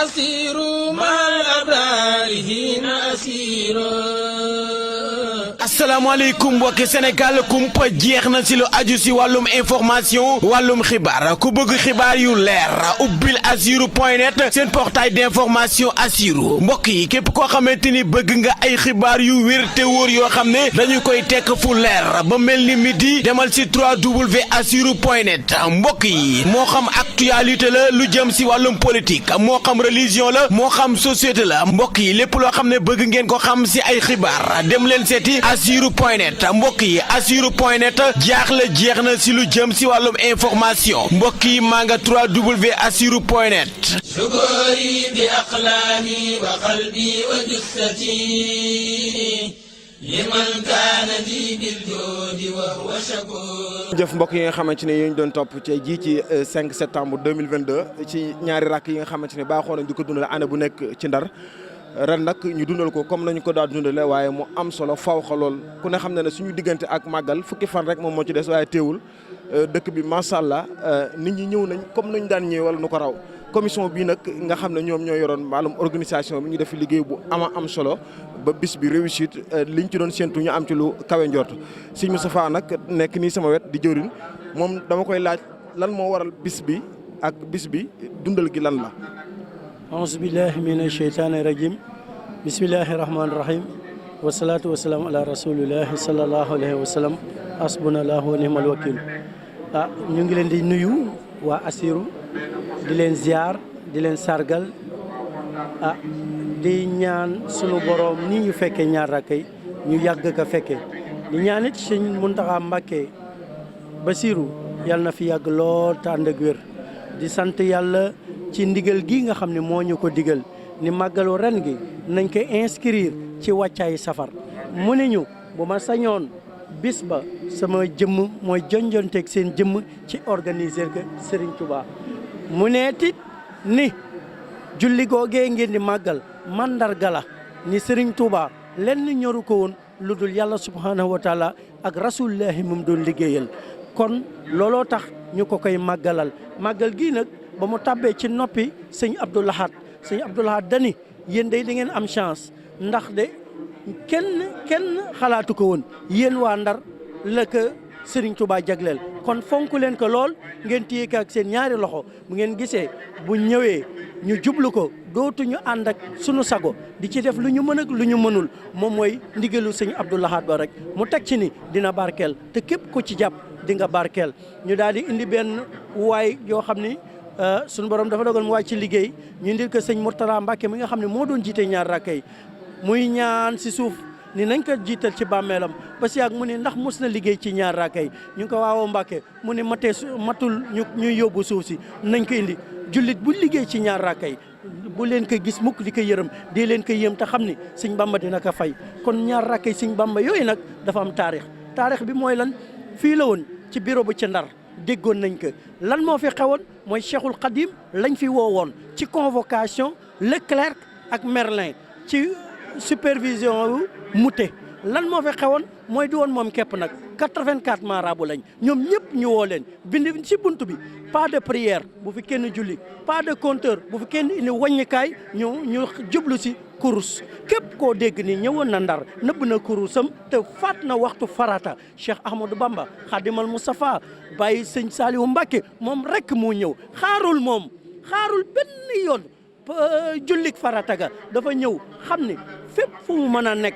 asiru mal abrari hina asiru. asalaamaaleykum mbokki Sénégal kumpa jeex na si lu aju si wàllum information wàllum xibaar ku bëgg xibaar yu leer ubbil asiru.net seen portail d'information asiru mbokk yi képp koo xamante ni bëgg nga ay xibaar yu wér te wóor yoo xam ne dañu koy tekk fu leer ba mel ni midi demal si www.asiru.net mbokk yi moo xam actualité la lu jëm si wàllum politique moo xam religion la moo xam société la mbokk yi lépp loo xam ne bëgg ngeen ko xam si ay xibaar dem leen seeti asiru.net mbokk yi asiru.net jaaxle jeex na si lu jëm si wàllum information mbokk yi maa nga www.asiru.net shukuri bi aqlaami wa qalbi wa jussati liman kaana li bil joodi wa huwa shakur. jëf mbokk yi nga xamante ne yéen doon topp ci ji ci 5 septembre 2022 ci ñaari rakk yi nga xamante ne baaxoo nañ di ko dundal année bu nekk ci Ndar ren nag ñu dundal ko comme nañu ko daa dundale waaye mu am solo faw xa lool ku ne xam ne ne suñu diggante ak màggal fukki fan rek moom moo ci des waaye teewul dëkk bi macha allah nit ñi ñëw nañ comme nañu daan ñëwee wala nu ko raw commission bii nag nga xam ne ñoom ñoo yoroon wàllum organisation bi ñu def liggéey bu am solo ba bis bi réussite liñ ci doon séntu ñu am ci lu kawe njort Sëñ Moustapha nag nekk nii sama wet di jëwriñ moom dama koy laaj lan moo waral bis bi ak bis bi dundal gi lan la. auzu billahi mina sheytaani rajim bismillahi rahmaani rahim wasalaatu wasalaam ala rasulillahi sallallahu alayhi wa sallam asbunallahu wa ni'mal wakil ñu ngi leen di nuyu waa Asiru di leen ziar di leen sargal di ñaan sunu borom ni ñu fekkee ñaar rakkay ñu yàgg ka fekkee di ñaan it Sëñ Muntaxa Mbàkke Basiru yàlla na fi yàgg lool te ànd ak wér di sant yàlla ci ndigal gi nga xam ne moo ñu ko digal ni màggalu ren gi nañ ko inscrire ci wàccaayu safar mu ne ñu bu ma sañoon bis ba sama jëmm mooy jonjonteeg seen jëmm ci organiser que Serigne Touba mu ne tit ni julli googee ngeen di màggal mandarga la ni Serigne Touba lenn ñoru ko woon lu dul yàlla subhanahu wa taala ak rasulillahi moom doon liggéeyal kon looloo tax ñu ko koy màggalal màggal gii nag ba mu tàbbee ci noppi sëñ Abdou Lahad dani yéen day da ngeen am chance ndax de kenn xalaatu ko woon yéen waa Ndar la ko Serigne Touba jagleel kon fonk leen ko lool ngeen téye ko ak seen ñaari loxo bu ngeen gisee bu ñëwee ñu jublu ko dootuñu ànd ak sunu sago di ci def lu ñu mën ak lu ñu mënul moom mooy ndigalu sëñ Abdou Lahad ba rek mu teg ci ni dina barkeel te képp ku ci jàpp di nga barkeel ñu daal di indi benn waay yoo xam ni suñu borom dafa dogal mu wàcc ci liggéey ñu indil ko sëñ Mourtala Mbacke mi nga xam ne moo doon jiite ñaar rakka yi muy ñaan si suuf ni nañ ko jiital ci bàmmeelam ba si yàgg mu ne ndax mos na liggéey ci ñaar rakka yi ñu ngi ko waawoo Mbacke mu ne matul ñuy yóbbu suuf si nañ ko indi jullit bu liggéey ci ñaar rakka yi bu leen ko gis mukk di ko yërëm dee leen ko yëm te xam ni sëñ Bamba dina ko fay kon ñaar rakka yi sëñ Bamba yooyu nag dafa am taarix bi mooy lan fii la woon ci bureau bu ci Ndar déggoon nañ ko lan moo fi xewoon mooy Cheikhul Khadim lañ fi woowoon ci convocation Leclerc ak Merlin ci supervision wu Moutet lan moo fi xewoon mooy di woon moom képp nag 84 marabu lañ ñoom ñëpp ñu woo leen bind ci bunt bi pas de prière bu fi kenn julli pas de compteur bu fi kenn indi wàññikaay ñu jublu si kurus képp koo dégg ni ñëwoon na Ndar nëbb na kurusam te faat na waxtu farata Cheikh Ahmadou Bamba Khadimal Moustapha bàyyi sëñ Saliou Mbacké moom rek moo ñëw xaarul benn yoon jullik farata ga dafa ñëw xam ni fépp fu mu mën a nekk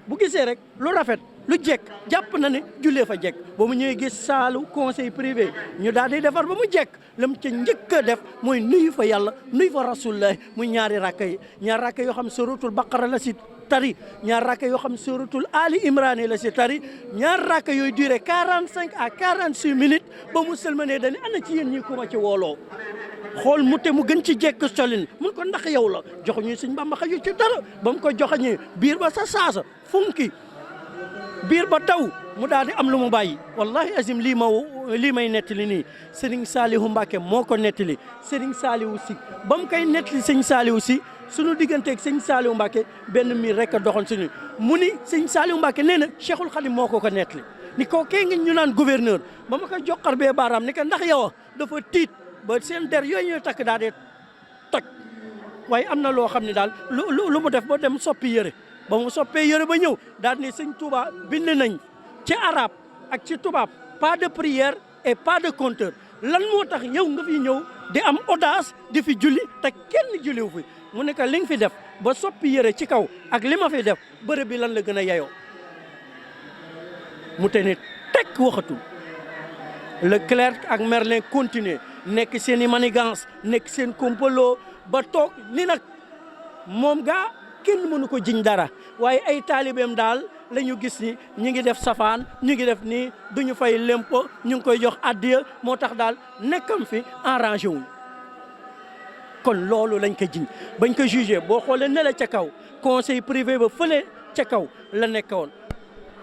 bu gisee rek lu rafet lu jekk jàpp na ne jullee fa jekk ba mu ñëwee gis saalu conseil privé ñu daal di defar ba mu jekk lam ca njëkk a def mooy nuyu fa yàlla nuyu fa rasulullah muy ñaari rakka yoo xam suratul baqara la si tari ñaar rakka yoo xam suratul ali imran la si tari ñaar rakka yooyu duré 45 à 46 minutes ba mu sëlmanee dañu ana ci yéen ñi ko ma ci wooloo xool mu te mu gën ci jekk solin mun ko ndax yow la joxuñu Sëñ Bamba xaju ci dara ba mu ko joxañee biir ba sa saasa funki biir ba daw mu daal di am lu mu bàyyi wallahi azim lii may nettali nii Serigne Saliou Mbacké moo ko nettali Serigne Saliou si ba mu koy nettali Sëñ Saliou si sunu digganteeg Sëñ Saliou Mbacké benn miir rek a doxoon suñu mu ni Sëñ Saliou Mbacké nee na Cheikhul Khadim moo ko nettali ni ko kee nga ñu naan gouverneur ba ma koy joxar bee baaraam ni ko ndax yow dafa tiit ba seen der yooyu ñuy takk daal di toj waaye am na loo xam ne daal lu mu def ba dem soppi yëre ba mu soppee yëre ba ñëw daal ni sëñ Touba bind nañ ci arabe ak ci tubaab pas de prière et pas de compteur lan moo tax yow nga fi ñëw di am audace di fi julli te kenn julliwu fi mu ne que li nga fi def ba soppi yëre ci kaw ak li ma fi def bërëb bi lan la gën a yeyoo mu te ne tekk waxatul Leclerc ak Merlin continuer nekk seen i manigance nekk seen complot ba toog ni nag moom gaa kenn mënu ko jiñ dara waaye ay taalibeem daal la ñu gis ni ñu ngi def safaan ñu ngi def nii duñu fay lempo ñu ngi koy jox addiya moo tax daal nekkam fi arrangé wuñ kon loolu lañ ko jiñ bañ ko jugé boo xoolee ne la ca kaw conseil privé ba fële ca kaw la nekkoon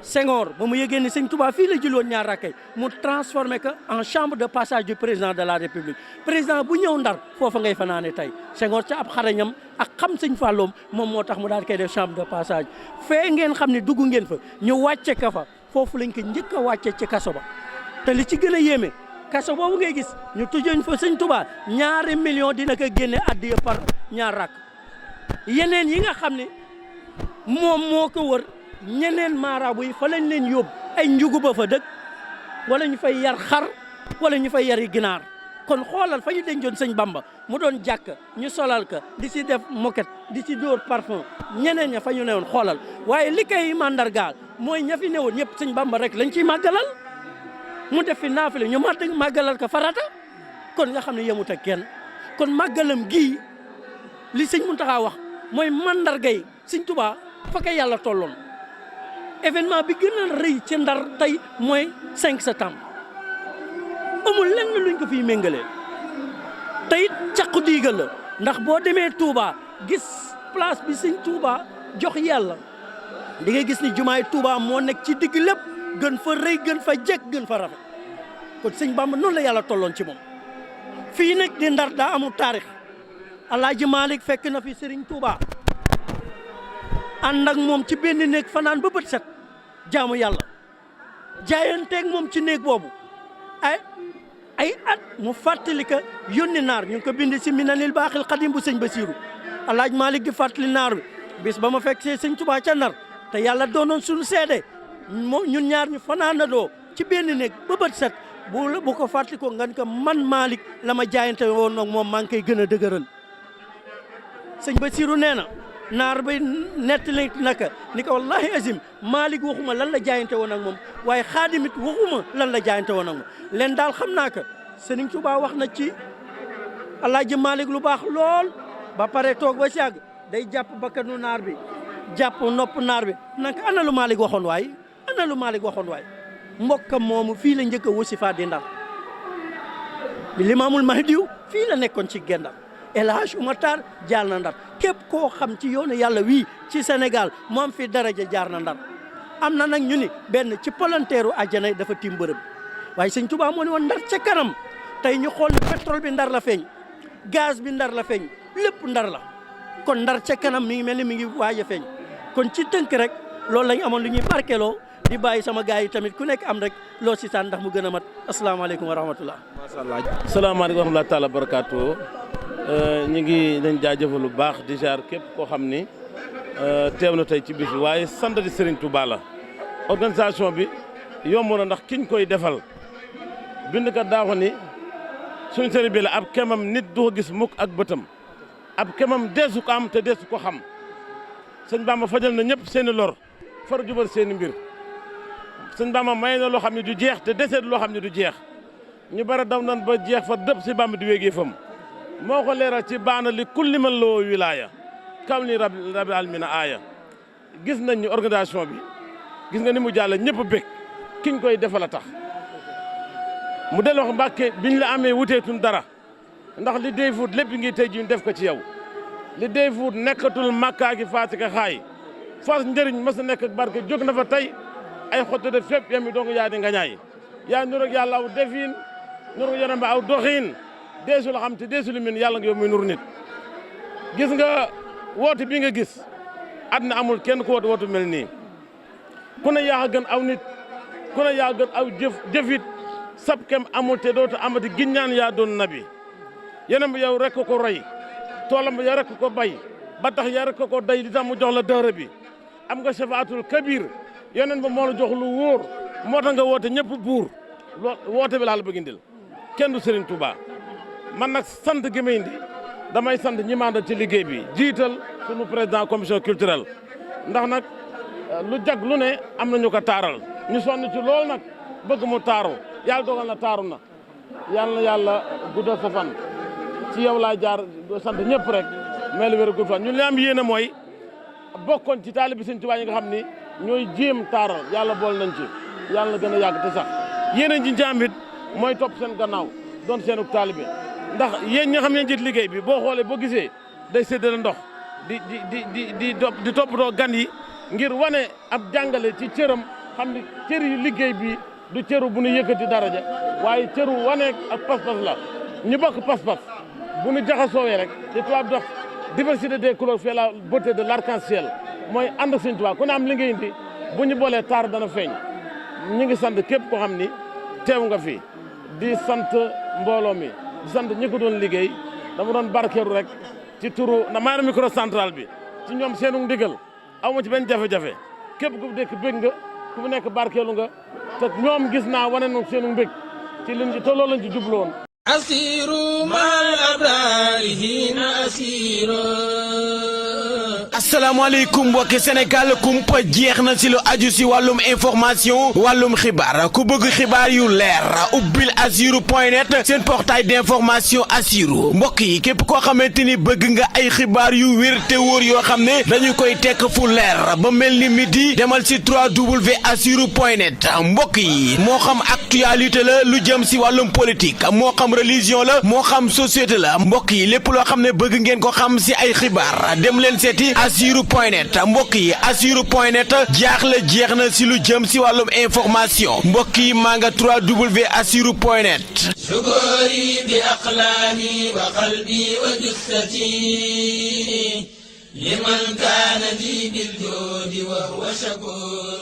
Senghor ba mu yëgee ni sëñ Touba fii la julloon ñaar rakkay mu transformé que en chambre de passage du président de la république président bu ñëw ndar foofa ngay fanaane tey Senghor ca ab xarañam ak xam sëñ Falloom moom moo tax mu daal koy def chambre de passage fee ngeen xam ne dugg ngeen fa ñu wàcce ka fa foofu lañ ko njëkk a wàcce ci kaso ba te li ci gën a yéeme kaso boobu ngay gis ñu tëjoon fa sëñ Touba 2 millions dina ko génne addiya par ñaar rakk yeneen yi nga xam ne moom moo ko wër ñeneen maaraabu yi fa lañ leen yóbbu ay njugu ba fa dëkk wala ñu fay yar xar wala ñu fay yari ginaar kon xoolal fa ñu dencoon sëñ Bamba mu doon jàkk ñu solal ka di si def moquette di si dóor parfum ñeneen ña fa ñu newoon xoolal waaye li koy mandargaal mooy ña fi newoon ñëpp sëñ Bamba rek lañ ciy màggalal mu def fi naafile ñu màggalal ka farata kon nga xam ne yemut ak kenn kon màggalam gii li sëñ Muntaxa wax mooy mandargay sëñ Tuubaa fa ko yàlla tolloon événement bi gën a rëy ci ndar tey mooy 5 septembre amul lenn luñ ko fiy méngalee tey caqu diigal la ndax boo demee Touba gis place bi sëñ Touba jox yàlla di nga gis ni jumaay Touba moo nekk ci digg lépp gën fa rëy gën fa jekk gën fa rafet kon sëñ Bamba noonu la yàlla tolloon ci moom fii nag di ndar daa amul taarix Alaaji Malick fekk na fi Serigne Touba ànd ak moom ci benn néeg fanaan ba bët set jaamu yàlla jaayanteeg moom ci néeg boobu ay at mu fàttali ka yónni naar ñu ngi ko bind si Minanil Baaxil Xadim bu sëñ Basiru Alaaji Malick di fàttali naar bi bis ba ma fekk see sëñ Touba ca Ndar te yàlla doonoon suñu seede moo ñun ñaar ñu fanaanandoo ci benn néeg ba bët set bu ko fàttali ko nga ko man Malick la ma jaayante woon nag moom maa ngi koy gën a dëgëral sëñ Basiru nee na naar bay nettali naka ni ko wallahi azim Malick waxuma lan la jaayante woon ak moom waaye xaadimit waxuma lan la jaayante woon ak moom leen daal xam naa ko Sëriñ Tuubaa wax na ci Alaaji Malick lu baax lool ba pare toog ba si àgg day jàpp bakkanu naar bi jàpp nopp naar bi naka ana lu Malick waxoon waay ana lu Malick waxoon waay mbokkam moomu fii la njëkk a wasifa di Ndar Limaamul Mahdiw fii la nekkoon ci Gendar El Hadj Oumar Tall jaar na Ndar képp koo xam ci yoonu yàlla wii ci Sénégal moom fi daraja jaar na Ndar am na nag ñu ni benn ci palanteeru àjjana dafa tiim bërëb waaye sëñ Touba moo ne woon Ndar ca kanam tey ñu xool ne pétrole bi Ndar la feeñ gaz bi Ndar la feeñ lépp Ndar la kon Ndar ca kanam mi ngi mel ni mi ngi waaj a feeñ kon ci tënk rek loolu lañ amoon lu ñuy barkeloo di bàyyi sama gars yi tamit ku nekk am rek loo si taan ndax mu gën a mat asalaamaaleykum wa rahmatullah. macha allah. salaamaaleykum wa rahmatulah taala barakaatu ñu ngi leen jaajëfal lu baax di jaar képp koo xam ni teew na tey ci bis bi waaye sant di Serigne Touba la organisation bi yomb na ndax kiñ koy defal bind kat daa wax ni suñ sëriñ bi la ab kemam nit du ko gis mukk ak bëtam ab kemam deesu ko am te deesu ko xam sëñ Bamba fajal na ñëpp seeni lor far jubal seeni mbir sëñ Bamba may na loo xam ne du jeex te deseet loo xam ne du jeex ñu bara daw nan ba jeex fa dëpp si Bamba di wéegee fam moo ko leeral ci baana li kulli man loo wilaaya kam li rabbi almina aaya gis nañ ñu organisation bi gis nga ni mu jàll ñëpp bëgg kiñ koy defal a tax mu del wax Mbàkke biñ la amee wuteetun dara ndax li dey fuut lépp ngi tey ji ñu def ko ci yow li dey fuut nekkatul makkaa gi faatika xaay fas njëriñ mas a nekk ak barke jóg na fa tey ay xottu def fépp yami donc yaa di nga ñaay yaa nur ak yàlla aw defin nuru yaram ba aw doxiin deesu la xam te deesu lu min yàlla nga yow muy nuru nit gis nga woote bi nga gis àddina amul kenn ku woote mel nii ku ne yaa gën aw nit ku ne yaa gën aw jëfit sab kem amul te dootu amati giññaan yaa doon nabi yeneen bi yow rek ko roy toolam ya rek ko bay ba tax ya rek ko day di tax mu jox la dëhër bi am nga shafaatul kabir yeneen ba moo la jox lu wóor moo tax nga woote ñëpp buur woote bi laa la bëgg indil kenn du Serigne Touba man nag sant gi may indi damay sant ñi ma àndal ci liggéey bi jiital sunu président commission culturelle ndax nag lu jag lu ne am na ñu ko taaral ñu sonn ci loolu nag bëgg mu taaru yàlla dogal na taaru na yàlla guddal sa fan ci yow laa jaar sant ñëpp rek mais lu wér gudd fan ñun li am yéene mooy bokkoon ci taalibi Sëñ Tuubaa yi nga xam ni ñooy jéem taaral yàlla bool nañ ci yàlla na gën a yàgg te sax yéene ji njàmbit mooy topp seen gannaaw doon seenu taalibe ndax yéen ñi nga xam ne jiit liggéey bi boo xoolee boo gisee day séddale ndox di toppatoo gan yi ngir wane ab jàngale ci cëram xam ni cër yi liggéey bi du cëru bu ñu yëkkati daraja waaye cëru wane ak pas-pas la ñu bokk pas-pas bu ñu jaxasoowee rek di tubaab dox diversité des couleurs fait la beauté de l'arc-en-ciel mooy ànd ak Sëñ Tuubaa ku ne am li ngay indi bu ñu boolee taar dana feeñ ñu ngi sant képp koo xam ni teew nga fi di sant mbooloo mi di sant ñi ko doon liggéey dama doon barkeeru rek ci turu na maa micro central bi ci ñoom seenu ndigal aw ma ci benn jafe-jafe képp ku nekk bëgg nga ku nekk barkeelu nga te ñoom gis naa wane na seenu mbég ci liñ te loolu lañ ci jublu woon asiru mal abrari hina asiru asalaamaaleykum mbokki Sénégal kumpa jeex na si lu aju si wàllum information wàllum xibaar ku bëgg xibaar yu leer ubbil asiru.net seen portail d'information asiru mbokk yi képp koo xamante ni bëgg nga ay xibaar yu wér te wóor yoo xam ne dañu koy tekk fu leer ba mel ni midi demal si www.asiru.net mbokk yi moo xam actualité la lu jëm si wàllum politique moo xam religion la moo xam société la mbokk yi lépp loo xam ne bëgg ngeen ko xam si ay xibaar dem leen seeti asiru.net mbokk yi asiru.net jaaxle jeex na si lu jëm si wàllum information mbokk yi maa nga www.asiru.net shukuri bi aqlami wa qalbi wa jussati liman kana li bil judi wa huwa shakur